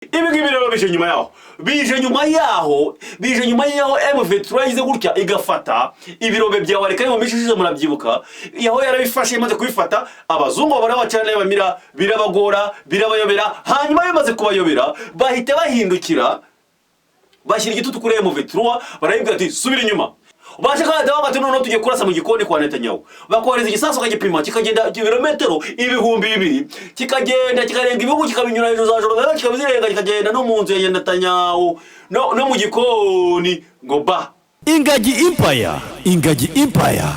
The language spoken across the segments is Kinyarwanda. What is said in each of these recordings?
Ibi ngibi rero bije nyuma yaho, bije nyuma yaho M23 yagize gutya igafata ibirombe bya Walikale mu minsi ishize, murabyibuka. Yaho yarabifashe, imaze kubifata abazungu babara bacana bamira, birabagora, birabayobera. Hanyuma bimaze kubayobera bahita bahindukira bashyira igitutu kuri M23, barayibwira ati: "Subira inyuma." Baje kandi bati: "Noneho tugiye kurasa mu gikoni kwa Netanyahu." Bakohereza igisasu bakagipima, kikagenda ibirometero 2000, kikagenda kikarenga ibihugu, kikabinyura hejuru za Jordan, kikabizirenga, kikagenda no mu nzu ya Netanyahu, no mu gikoni ngo ba. Ingagi Empire, Ingagi Empire.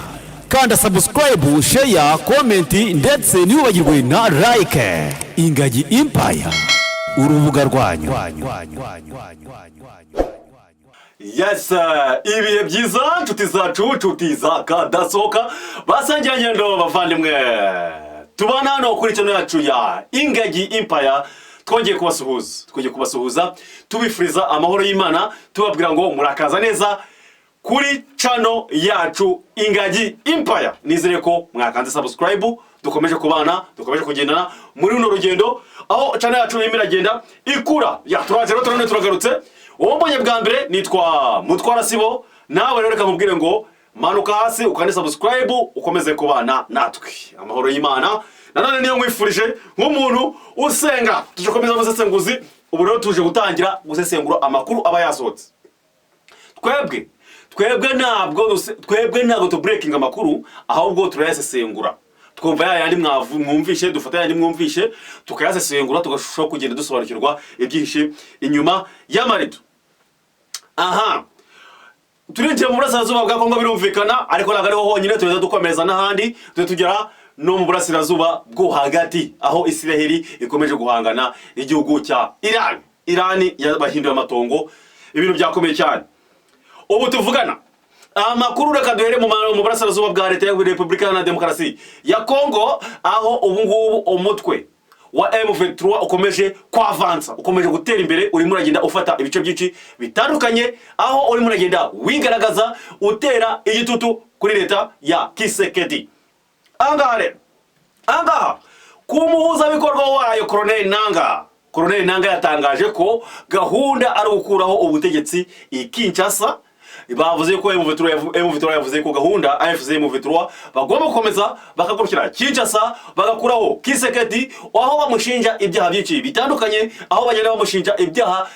Kanda subscribe, share, comment ndetse ntiwibagirwe na like. Ingagi Empire, urubuga rwanyu. Yes, ibihe byiza, nshuti zacu, nshuti za kadasohoka, basangirangendo, bavandimwe tubana hano kuri channel yacu ya Ingagi Empire. Twongeye kubasuhuza, tubifuriza amahoro y'Imana, tubabwira ngo murakaza neza kuri channel yacu Ingagi Empire. Nizere ko mwakanze subscribe, dukomeje kubana, dukomeje kugendana muri runo rugendo aho channel yacu irimo iragenda ikura. Ya turaje rero, turane turagarutse. Uwo mbonye bwa mbere nitwa Mutwara Sibo. Nawe rero reka nkubwire ngo manuka hasi ukande subscribe, ukomeze kubana natwe. Amahoro y'Imana nanone niyo nkwifurije nk'umuntu usenga. Tuje komeza umusesenguzi. Ubu rero tuje gutangira gusesengura amakuru aba yasohotse. Twebwe ntabwo tubreakinga amakuru, ahubwo turayasesengura. Twumva ya yandi mwumvishe, dufata yandi mwumvishe tukayasesengura, tugarushaho kugenda dusobanukirwa ibyihishe inyuma y'amarido. Aha turinjiye mu burasirazuba bwa Kongo, birumvikana, ariko ntabwo ariho honyine. Tugenda dukomeza n'ahandi, tujya tugera no mu burasirazuba bwo hagati, aho Isiraheli ikomeje guhangana n'igihugu cya Iran. Irani yabahinduye amatongo, ibintu byakomeye cyane. Ubu tuvugana amakuru, reka duhere mu burasirazuba bwa Leta ya Repubulika Iharanira Demokarasi ya Kongo, aho ubu ngubu umutwe wa M23 ukomeje kwavansa, ukomeje gutera imbere, urimo uragenda ufata ibice byinshi bitandukanye, aho urimo uragenda wigaragaza, utera igitutu kuri leta ya Tshisekedi. Ahangaha rero, ahangaha ku muhuzabikorwa wayo Colonel Nanga, Colonel Nanga yatangaje ko gahunda ari ugukuraho ubutegetsi i Kinshasa. Bavuze ko M23 yavuze ko gahunda AFC M23 bagomba gukomeza bakagurukira Kinshasa, bagakuraho Tshisekedi, aho bamushinja ibyaha byinshi bitandukanye, aho bagenda bamushinja ibyaha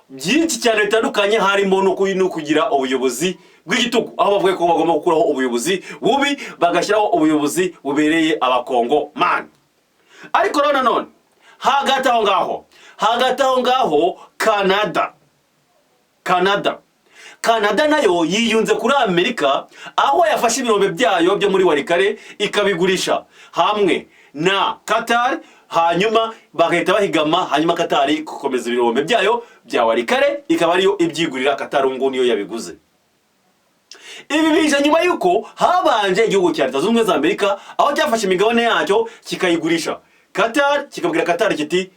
byinshi cyane bitandukanye, harimo no kugira ubuyobozi bw'igitugu, aho bavuga ko bagomba gukuraho ubuyobozi bubi, bagashyiraho ubuyobozi bubereye Abakongo man. Ariko rero nanone hagati aho ngaho Canada nayo yiyunze kuri Amerika, aho yafashe ibirombe byayo byo muri Walikale ikabigurisha hamwe na Qatar, hanyuma bagahita bahigama, hanyuma Qatar igakomeza ibirombe byayo bya Walikale, ikaba ariyo ibyigurira. Qatar ngo niyo yabiguze. Ibi bije nyuma y'uko habanje igihugu cya Leta Zunze Ubumwe za Amerika, aho cyafashe imigabane yacyo kikayigurisha Qatar, kikabwira Qatar kiti: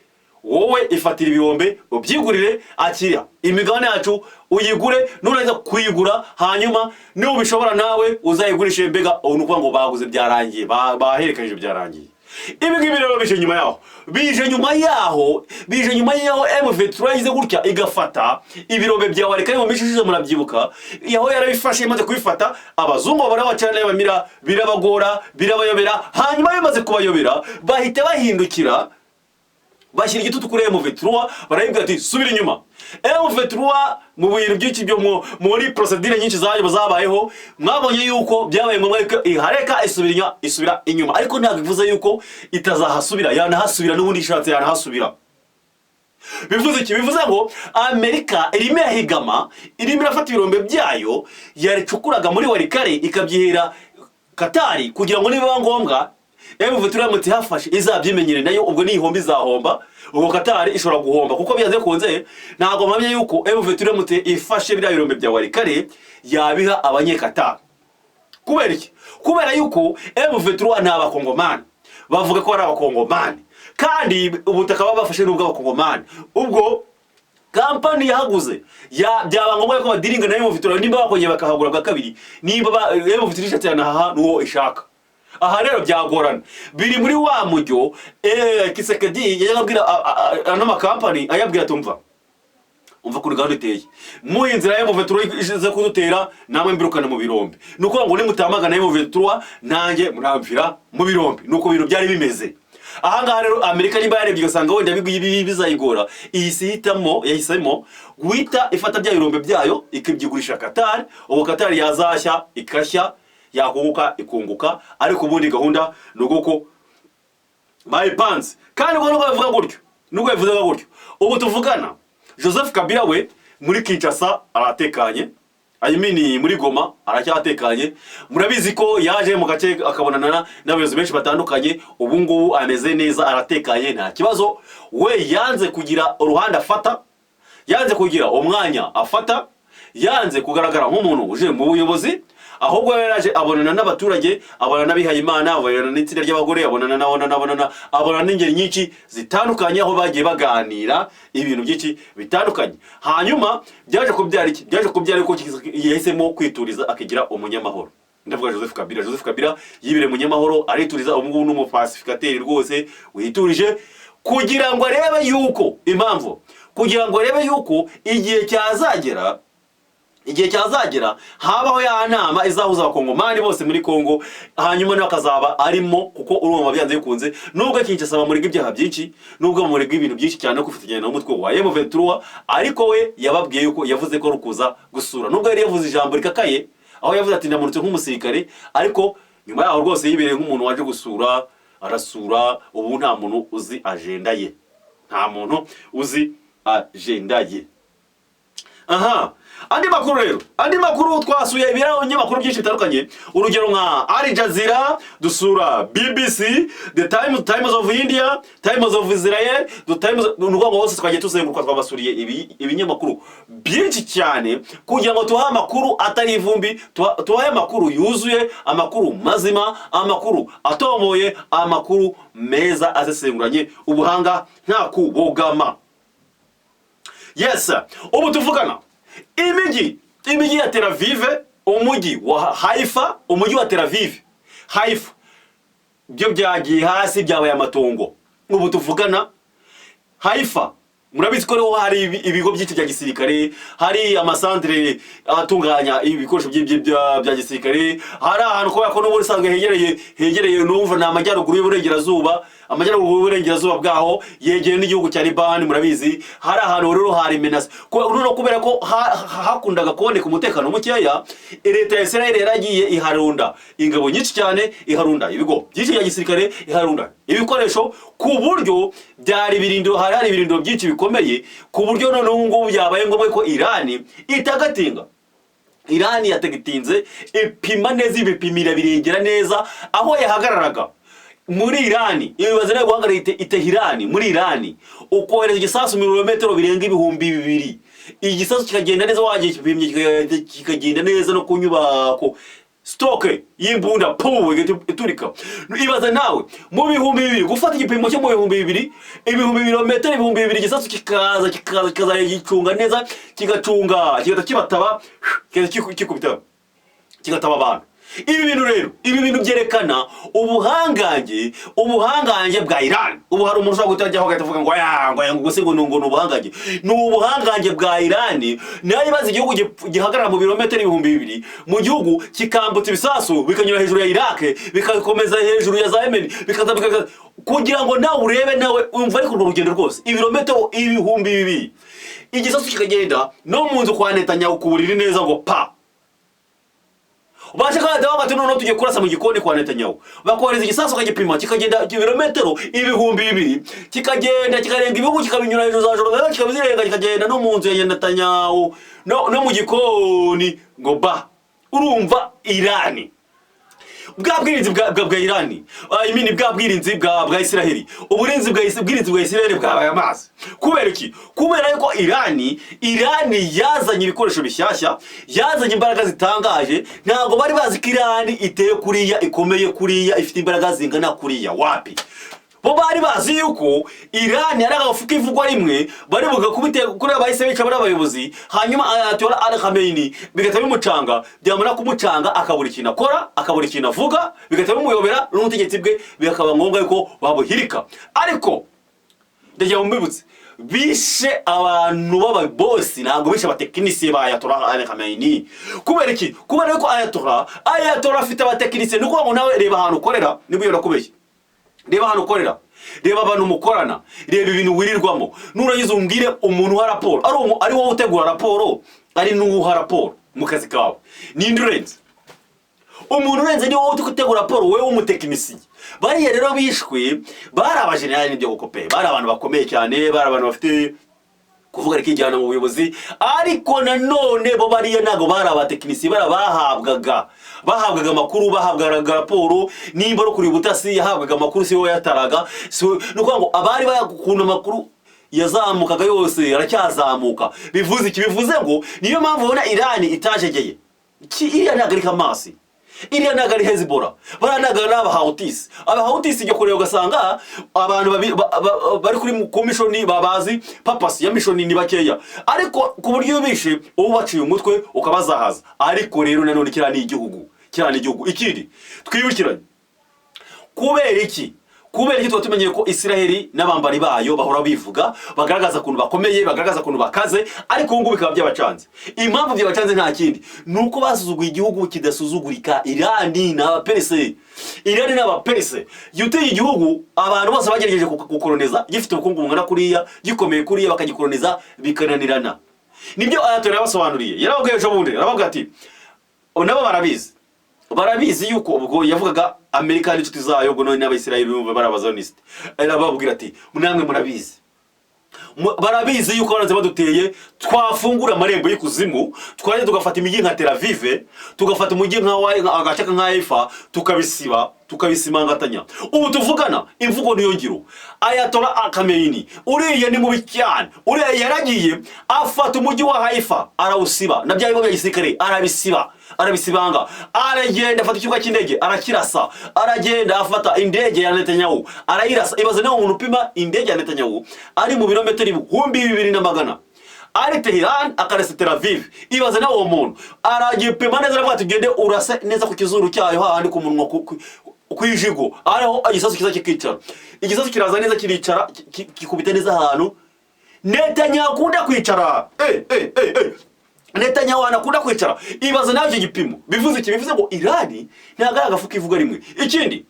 "Wowe ifatira ibirombe ubyigurire, akira imigabane yacu uyigure, nurangiza kuyigura hanyuma nubishobora nawe uzayigurishe." Mbega ubu ni ukuvuga ngo baguze byarangiye, baherekanije byarangiye. Ibi ngibi rero bije nyuma yaho M23 yagize gutya igafata ibirombe bya Walikale mu minsi ishize, murabyibuka. Yaho yarabifashe, imaze kubifata abazungu babara bacana bamira, birabagora, birabayobera. Hanyuma bimaze kubayobera bahita bahindukira bashyira igitutu kuri M23, barayibwira ati: "Subira inyuma." M23 mu bintu byinshi byo muri procédure nyinshi zayo zabayeho, mwabonye yuko byabaye ngombwa yuko ihareka isubira inyuma, ariko ntabwo ivuze yuko itazahasubira. Yanahasubira n'ubundi, ishatse yanahasubira. Bivuze iki? Bivuze ngo Amerika irimo irahigama, irimo irafata ibirombe byayo yaricukuraga muri Walikale, ikabyihera Katari, kugira ngo nibiba ngombwa M23 iramutse ihafashe izabyimenyere nayo. Ubwo nihomba izahomba, ubwo Katari ishobora guhomba, kuko byanze kunze ntabwo mpamya yuko M23 iramutse ifashe biriya birombe bya Walikale yabiha Abanyekatari. Kubera iki? Kubera yuko M23 ni Abakongomani, bavuga ko ari Abakongomani, kandi ubutaka baba bafashe n'ubw'Abakongomani. Ubwo kampani yahaguze ya byaba ngombwa ko badealinga na M23, nimba bakongeye bakahagura bwa kabiri, nimba M23 ishatse yanahaha n'uwo ishaka. Aha rero byagorana, biri muri wa mujyo Tshisekedi yajyaga abwira ano makampani, ayabwira ati: "Umva, umva kuri gahunda iteye, muhe inzira ya M23 ize kudutera, namwe mbirukana mu birombe." Ni ukuvuga ngo nimutamagana M23, nanjye muramvira mu birombe. Ni uko ibintu byari bimeze. Ahangaha rero Amerika niba yarebye igasanga wenda bizayigora, iyi si ihitamo, yahisemo guhita ifata bya birombe byayo ikabyigurisha Qatar. Ubu Qatar yazashya ikashya, yakunguka ikunguka. Ariko ubundi gahunda ni uko bayipanze. Kandi ubwo nubwo bivuga gutyo, nubwo bivuze gutyo, ubu tuvugana Joseph Kabila we muri Kinshasa aratekanye, I mean muri Goma aracyatekanye. Murabizi ko yaje mu gace akabonana n'abayobozi benshi batandukanye. Ubu ngubu ameze neza, aratekanye, nta kibazo. We yanze kugira uruhande afata, yanze kugira umwanya afata, yanze kugaragara nk'umuntu uje mu buyobozi. Ahubwo yaraje abonana n'abaturage, abonana n'abihayimana, abonana n'itsinda ry'abagore, abonana n'abonana abonana abonana n'ingeri nyinshi zitandukanye, aho bagiye baganira ibintu byinshi bitandukanye. Hanyuma byaje kubyara iki? Byaje kubyara ko yahisemo kwituriza, akigira umunyamahoro. Ndavuga Joseph Kabila. Joseph Kabila yibereye umunyamahoro, arituriza. Ubu ngubu ni umupacificateur rwose witurije, kugira ngo arebe yuko impamvu, kugira ngo arebe yuko igihe cyazagera habaho ya nama izahuza Abakongomani bose muri Kongo, hanyuma nawe akazaba arimo. Kuko urumva byanze bikunze, nubwo Kinshasa bamurega ibyaha byinshi, nubwo bamurega ibintu byinshi cyane no kwifatanya n'umutwe wa M23, ariko we yababwiye yuko yavuze ko ari ukuza gusura, nubwo yari yavuze ijambo rikakaye aho yavuze ati: "Ndamanutse nk'umusirikare." Ariko nyuma yaho rwose yibereye nk'umuntu waje gusura, arasura. Ubu nta muntu uzi agenda ye, nta muntu uzi agenda ye. Aha andi makuru rero, andi makuru, twasuye ibinyamakuru byinshi bitandukanye, urugero nka Al Jazeera, dusura BBC, The Times, Times of India, Times of Israel, The Times. Ni ukuvuga ngo hose twagiye tuzenguruka, twabasuriye ibinyamakuru byinshi cyane kugira ngo tubahe amakuru atari ivumbi, tubahe amakuru yuzuye, amakuru mazima, amakuru atomoye, amakuru meza asesenguranye ubuhanga nta kubogama. Yes, ubu tuvugana imijyi ya Tel Aviv, umujyi wa Haifa, umujyi wa Tel Aviv, Haifa, byo byagiye hasi, byabaye amatongo. Ubu tuvugana Haifa murabizi ko ariho hari ibigo byinshi bya gisirikare, hari amasantere atunganya ibikoresho bya gisirikare. Hari ahantu, kubera ko n'ubu usanzwe hegereye, numva ni amajyaruguru y'uburengerazuba, amajyaruguru y'uburengerazuba bwaho yegereye n'igihugu cya Libani. Murabizi, hari ahantu rero hari menace. Noneho kubera ko hakundaga kuboneka umutekano mukeya, leta ya Israel yaragiye iharunda ingabo nyinshi cyane, iharunda ibigo byinshi bya gisirikare, iharunda ibikoresho, ku buryo byari ibirindiro, hari ibirindiro byinshi bikomeye, ku buryo noneho ubu ngubu byabaye ngombwa ko Irani itagatinga. Irani yatagatinze, ipima neza, ibipimira birengera neza aho yahagararaga muri Irani. Ibaze nawe guhagarara i Tehran muri Irani, ukohereza igisasu ibirometero birenga 2000, igisasu kikagenda neza, wagiye kipimye, kikagenda neza no ku nyubako, stock y'imbunda pu igahita iturika. Ibaza nawe mu 2000, gufata igipimo cyo mu 2000, ibirometero 2000, igisasu kikaza kikaza kikaza gicunga neza, kigacunga, kigahita kibataba, kigahita kikubita, kigataba abantu. Ibi bintu rero, ibi bintu byerekana ubuhangange bwa Iran. Ubu hari umuntu ushobora guhita ajyaho agahita avuga ngo aya, ngo aya, ngo se ngo ni ubuhangange, ni ubuhangange bwa Iran. Nayo ibaze igihugu gihagarara mu birometero 2000 mu gihugu, kikambutsa ibisasu bikanyura hejuru ya Iraq, bikakomeza hejuru ya za Yemen, bikaza kugira ngo nawe urebe, nawe umva. Ariko urwo rugendo rwose, ibirometero 2000, igisasu kikagenda no mu nzu kwa Netanyahu ku buriri neza ngo pa. Baje kandi bavuga ati: "Noneho tugiye kurasa mu gikoni kwa Netanyahu." Bakohereza igisasu, bakagipima, kikagenda ibirometero 2000, kikagenda kikarenga ibihugu, kikabinyura hejuru za Jordan, kikabizirenga, kikagenda no mu nzu ya Netanyahu, no mu gikoni ngo ba. Urumva Irani, bwa bwirinzi bwa Irani, I mean bwa bwirinzi bwa Isiraheli, uburinzi bwa bwirinzi bwa Isiraheli bwabaye amazi. Kubera iki? Kubera yuko Irani yazanye ibikoresho bishyashya, yazanye imbaraga zitangaje. Ntabwo bari bazi ko Irani iteye kuriya, ikomeye kuriya, ifite imbaraga zingana kuriya. Wapi. Bo bari bazi yuko Irani ari agafu k'ivugwa rimwe, bari bugakubite kuri abahise bica bari abayobozi, hanyuma Ayatollah Ali Khamenei bigahita bimucanga. Byamara kumucanga, akabura ikintu akora, akabura ikintu avuga, bigahita bimuyobera n'ubutegetsi bwe, bikaba ngombwa yuko babuhirika. Ariko ndagira ngo mbibutse, bishe abantu b'ababosi, ntabwo bishe abatekinisiye ba Ayatollah Ali Khamenei. Kubera iki? Kubera yuko Ayatollah afite abatekinisiye. Ni ukuvuga ngo nawe reba ahantu ukorera, niba uyobora kubeshya, reba ahantu ukorera, reba abantu mukorana, reba ibintu wirirwamo, nurangiza umbwire umuntu uha raporo, ari wowe utegura raporo, ari n'uwuha raporo mu kazi kawe, ninde urenze? Umuntu urenze ni wowe uri gutegura raporo, wowe w'umutekinisiye. Bariya rero bishwe bari abajenerali, n'ibyo koko pe, bari abantu bakomeye cyane, bari abantu bafite kuvuga rikijyana mu buyobozi. Ariko nanone bo bariya ntabwo bari abatekinisiye, bari bahabwaga amakuru, bahabwaga raporo. Nimba ari kuri ubutasi, yahabwaga amakuru, si wowe yataraga, si wowe. Ni ukuvuga ngo abari bayakunda, amakuru yazamukaga yose aracyazamuka. Bivuze iki? Bivuze ngo niyo mpamvu ubona Irani itajegeye. Iriya ntabwo ari Hamasi, iriya ntabwo ari Hezbollah, bariya ntabwo ari Abahawutisi. Abahawutisi ijya kureba ugasanga abantu bari ku mission, babazi purpose ya mission ni bakeya, ariko ku buryo iyo bishe uba ubaciye umutwe ukabazahaza. Ariko rero nanone kiriya ni igihugu, kiriya ni igihugu. Ikindi twibukiranye, kubera iki tuba tumenyeye ko Isiraheli n'abambari bayo bahora bivuga, bagaragaza ukuntu bakomeye, bagaragaza ukuntu bakaze, ariko ubu ngubu bikaba byabacanze? Impamvu byabacanze nta kindi, ni uko basuzuguye igihugu kidasuzugurika. Irani ni Abaperise, Irani ni Abaperise. Jya uteye igihugu abantu bose bagerageje gukoroniza, gifite ubukungu bungana kuriya, gikomeye kuriya, bakagikoroniza bikananirana. Nibyo Ayatollah yabasobanuriye, yarababwiye ejo bundi, arababwira ati nabo barabizi yuko ubwo yavugaga Amerika n'inshuti zayo, ubwo none n'Abayisiraheli bumva bari Abazonisite, arababwira ati namwe murabizi. Barabizi yuko baranze baduteye twafungura amarembo y'ikuzimu, twajya tugafata imijyi nka Tel Aviv, tugafata umujyi agace nka Haifa, tukabisiba, tukabisimangatanya. Ubu tuvugana, imvugo niyo ngiro. Ayatollah Khamenei uriya ni mubi cyane. Uriya yaragiye afata umujyi wa Haifa arawusiba, na bya bigo bya gisirikare arabisiba, arabisibanga. Aragenda afata ikibuga cy'indege arakirasa, aragenda afata indege ya Netanyahu arayirasa. Ibaze nawe umuntu upima indege ya Netanyahu ari mu birometero 2100, ari Tehran, akarasa Tel Aviv. Ibaze nawe uwo muntu aragipima neza, aravuga ati ugende urase neza ku kizuru cyayo, hahandi ku munwa, ku ijigo, ariho igisasu kiza kikicara. Igisasu kiraza neza kiricara, kikubita neza ahantu Netanyahu akunda kwicara. Netanyahu ahantu akunda kwicara. Ibaze nawe icyo gipimo. Bivuze iki? Bivuze ngo Irani ntabwo ari agafu k'ivuga rimwe. Ikindi,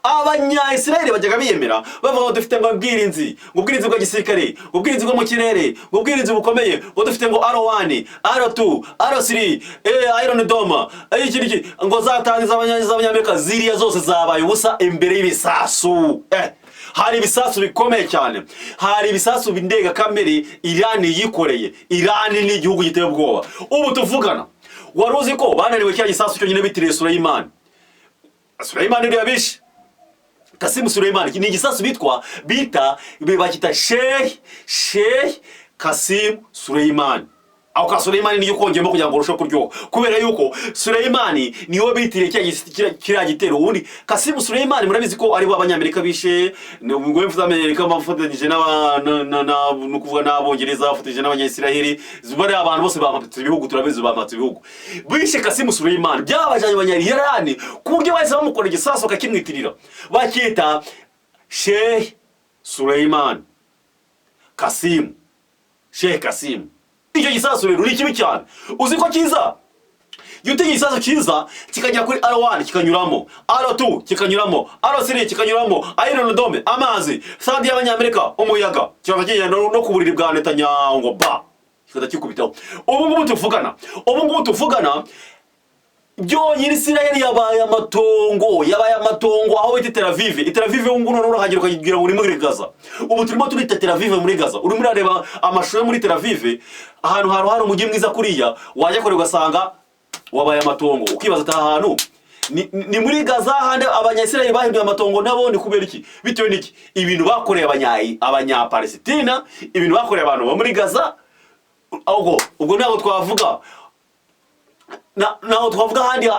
Abanya-Israeli bajyaga biyemera bavuga ngo dufite ngo ubwirinzi, ngo ubwirinzi bwa gisirikare, ngo ubwirinzi bwo mu kirere, ngo ubwirinzi bukomeye, ngo dufite ngo R1, R2, R3, Iron Dome, iki n'iki, ngo zatanze z'Abanyamerika ziriya zose zabaye ubusa imbere y'ibisasu. Hari ibisasu bikomeye cyane, hari ibisasu ndengakamere Irani yikoreye. Irani ni igihugu giteye ubwoba. Ubu tuvugana, wari uzi ko bananiwe kiriya gisasu cyonyine bitiriye Suleimani? Suleimani uriya bishe, Kasimu Suleimani, ni igisasu bita bakita Sheikh Kasim Suleimani. Ako ka Suleimani niyo kongeyemo kugira ngo urusheho kuryoha, kubera yuko Suleimani niwe bitiriye kiriya gitero. Ubundi Kasimu Suleimani murabizi ko aribo Abanyamerika bishe. Ni ubwo mvuze Amerika bafatanyije n'aba na nukuvuga n'Abongereza bafatanyije n'Abanyayisiraheli, bariya abantu bose bamatse ibihugu, turabizi bamatse ibihugu. Bishe Kasimu Suleimani, byabajanye Abanyayirani ku buryo bahise bamukora igisasu bakakimwitirira, bakita Sheikh Suleiman Kasim, Sheikh Kasim. Icyo gisasu rero ni kibi cyane. Uzi ko kiza, iyo uteye igisasu cyiza kikajya kuri R1 kikanyuramo, R2 kikanyuramo, R3 kikanyuramo, Iron Dome, amazi, THAAD y'Abanyamerika, umuyaga, kikaba kigenda no ku buriri bwa Netanyahu ngo ba kikajya kikubitaho. Ubu ngubu tuvugana, byonyine Isirayeli yabaye amatongo, yabaye amatongo aho bita Tel Aviv. I Tel Aviv ubu ngubu noneho urahagera ukagira ngo uri muri Gaza. Ubu turimo turita Tel Aviv muri Gaza. Urimo urareba amashusho yo muri Tel Aviv, ahantu hari umujyi mwiza kuriya, wajya kure ugasanga wabaye amatongo, ukibaza ati aha hantu ni muri Gaza handi Abanyayisirayeli bahinduye amatongo nabo ni kubera iki? Bitewe n'iki? Ibintu bakoreye Abanyapalesitina, ibintu bakoreye abantu bo muri Gaza. Ubwo ntabwo twavuga Naho twavuga ahandi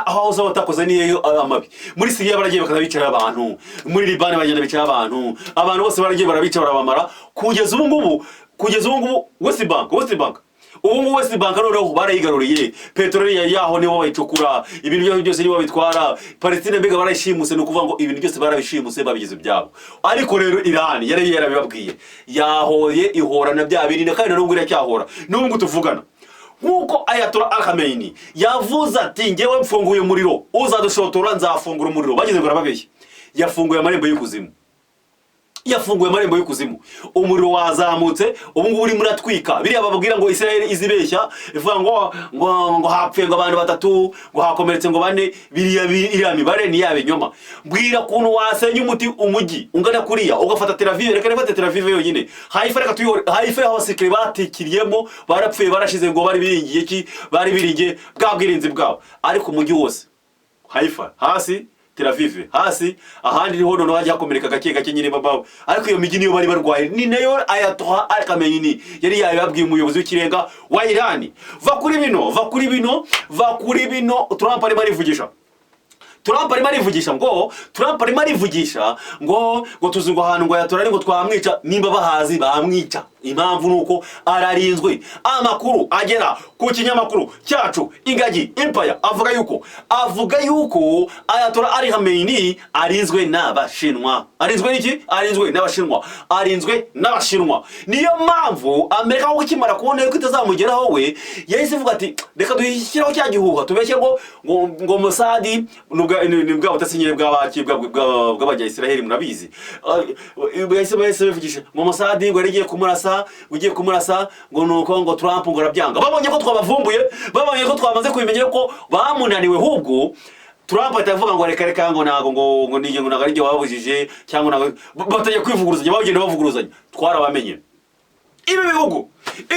hose batakoze niyo amabi. Muri Siriya baragiye bakabicara abantu, muri Libani bagenda bicara abantu, abantu bose baragiye barabica, barabamara. Kugeza ubu ngubu West Bank ubu ngubu, West Bank noneho barayigaruriye, peteroli yaho nibo bayicukura, ibintu byose byose nibo babitwara. Palestine mbega barayishimuse, ni ukuvuga ngo ibintu byose barabishimuse, babigize ibyabo. Ariko rero Iran yari yarabibabwiye, yahoye ihora na bya bindi, kandi n'ubwo iracyahora n'ubu tuvugana, nk'uko Ayatollah Al Khamenei yavuze ati: "Ngewe mfunguye umuriro, uzadushotora nzafungura umuriro." Bageze ngo arababeshya, yafunguye amarembo y'ikuzimu, yafunguye amarembo y'ikuzimu, umuriro wazamutse, ubu ngubu urimo uratwika. Biriya bababwira ngo Israel izibeshya ivuga ngo hapfuye ngo abantu batatu, ngo hakomeretse ngo bane, biriya iriya mibare ni ya binyoma. Mbwira ukuntu wasenya umuti umujyi ungana kuriya, ugafata Tel Aviv, reka nifate Tel Aviv yonyine, Haifa, reka tuyihore. Haifa aho abasirikare batikiriyemo, barapfuye, barashize, ngo bari biringiye ki? Bari biringiye bwa bwirinzi bwabo. Ariko umujyi wose, Haifa hasi, Tel Aviv hasi, ahandi niho noneho hajya hakomereka gake gake nyine babaho, ariko iyo mijyi niyo bari barwaye. Ni nayo Ayatollah Al Khamenei yari yabibabwiye, umuyobozi w'ikirenga wa Iran. Va kuri bino, va kuri bino, va kuri bino. Trump arimo arivugisha, Trump arimo arivugisha ngo, Trump arimo arivugisha ngo tuzi ngo ahantu ngo Ayatollah ari, ngo twamwica. Nimba bahazi bamwica. Impamvu ni uko ararinzwe. Amakuru agera ku kinyamakuru cyacu Ingagi Empire avuga yuko Ayatollah Ali Khamenei arinzwe n'Abashinwa. Arinzwe n'iki? Arinzwe n'Abashinwa, arinzwe n'Abashinwa. Niyo mpamvu Amerika aho ikimara kubona yuko itazamugeraho, we yahise ivuga ati: "Reka dushyiraho cya gihuha, tubeshye ngo Mossad ni bwa butasi nyine bw'abaki bw'abanya-Israel, murabizi." Bahise bivugisha ngo Mossad ngo yari igiye kumurasa, ngo ugiye kumurasa, ngo nuko ngo Trump ngo arabyanga. Babonye ko twabavumbuye, babonye ko twamaze kubimenya ko bamunaniwe, ahubwo Trump ahita avuga ngo: "Reka reka," ngo ntago ngo ni ngo ntago ari njye wababujije, cyangwa ntago. Batangiye kwivuguruzanya, bagenda bavuguruzanya. Twarabamenye. Ibi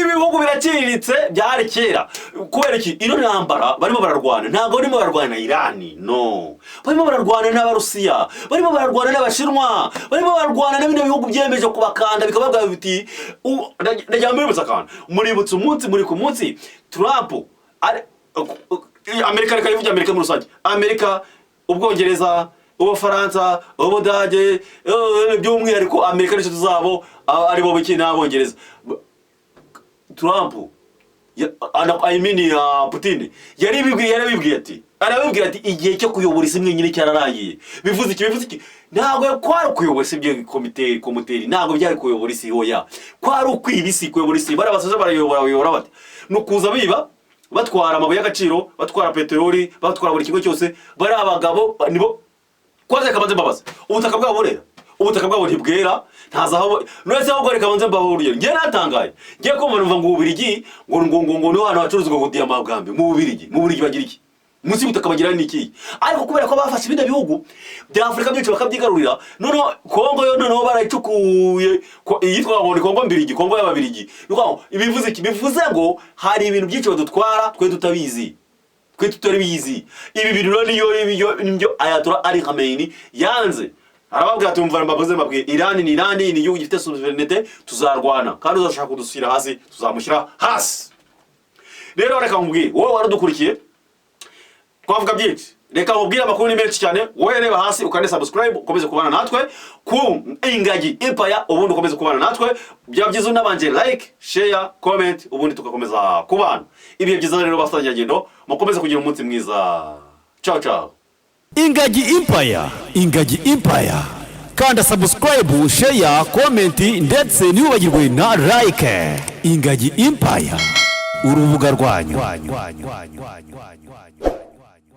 bihugu biraciriritse, byari kera. Kubera iki? Ino ntambara barimo bararwana, ntabwo barimo bararwana na Irani, no barimo bararwana n'Abarusiya, barimo bararwana n'Abashinwa, barimo bararwana na bino bihugu byemeje kubakanda, bikababwira biti ndagira ngo mbibutse akantu. Muributse umunsi, muri ku munsi Trump ari Amerika, reka ivuge Amerika muri rusange, Amerika, Ubwongereza, Ubufaransa, Ubudage, by'umwihariko Amerika n'inshuti zabo aribo biki n'Abongereza. Trump I mean, Putin yaribibwiye, yarabibwiye ati, arabibwira ati: "Igihe cyo kuyobora isi mwenyine cyararangiye." Bivuze iki? Bivuze iki? Ntabwo kwari ukuyobora isi byo komuteri, ntabwo byari kuyobora isi, hoya, kwari ukwiba isi. Kuyobora isi barabasoje, barayobora, bayobora bate? Ni ukuza biba, batwara amabuye y'agaciro, batwara peteroli, batwara buri kimwe cyose. Bari abagabo nibo kwanza. Reka banze mbabaze, ubutaka bwabo burera? Ubutaka bwabo ntibwera, nta zahabu. None se ahubwo reka banze mbabaze urugero. Njye natangaye, ngiye kumva numva ngo Ububirigi ngo niho hantu hacuruzwa ngo diyama bwa mbere. Mu Bubirigi bagira iki? Munsi y'ubutaka bagira n'iki? Ariko kubera ko bafashe ibindi bihugu bya Afurika byinshi bakabyigarurira, noneho Kongo yo noneho barayicukuye, iyitwa ngo ni Kongo Mbirigi, Kongo y'Ababirigi. Ni ukuvuga ngo bivuze iki? Bivuze ngo hari ibintu byinshi badutwara twe tutabizi, twe tutari bizi. Ibi bintu rero niyo nibyo Ayatollah Ali Khamenei yanze, arababwira ati: "Umva mbavuze, mbabwiye, Irani ni Irani, ni igihugu gifite souveraineté, tuzarwana, kandi uzashaka kudushyira hasi tuzamushyira hasi." Rero reka nkubwire, wowe waradukurikiye, twavuga byinshi, reka nkubwire, amakuru ni menshi cyane. Wowe reba hasi, ukande subscribe, ukomeze kubana natwe ku Ingagi Empire, ubundi ukomeze kubana natwe. Byaba byiza unabanje like, share, comment, ubundi tugakomeza kubana. Ibihe byiza rero, basangirangendo, mukomeze kugira umunsi mwiza. Ciao ciao. Ingagi Empire, Ingagi Empire. Kanda subscribe, share, comment, ndetse ntiwibagirwe na like. Ingagi Empire, urubuga rwanyu.